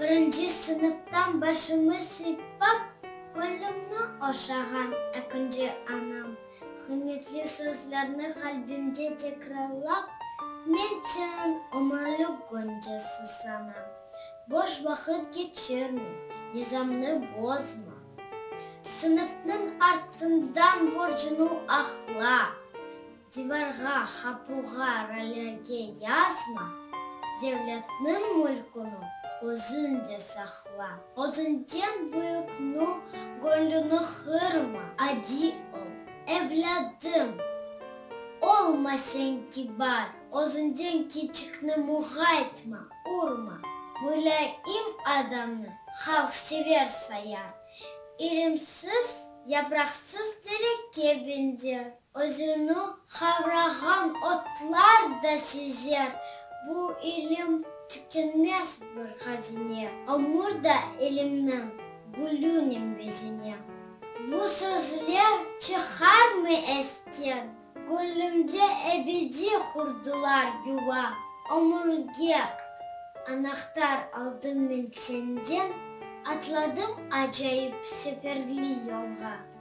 Birinci sınıftan başımı sıypap, göñlümni oşağan ekinci anam. Qıymetli sözlerni qalbimde tekrarlap, men seniñ ömürlik goncası sanam. Boş vaqıt keçirme, nizamnı bozma. Sınıfnıñ artından borcunı aqla. Divarğa, qapuğa, ralege yazma, devletniñ mülküni közüñde saqla. Özüñden büyükniñ göñlüni qırma, adiy ol, evlâdım, olma sen kibar, özüñden kiçikni muğaytma, urma. Mulâyim adamnı halq sever sayar, ilimsiz, yapraqsız terekke beñzer. Özüni qavrağan otlar da sezer, bu ilim tükenmez bir hazine, ömür da ilimniñ gülünen bezene. Bu sözler çıqarmı esten, göñlümde ebediy qurdılar yuva, ömürge anahtar aldım men senden, atladım acayip seferli yolğa.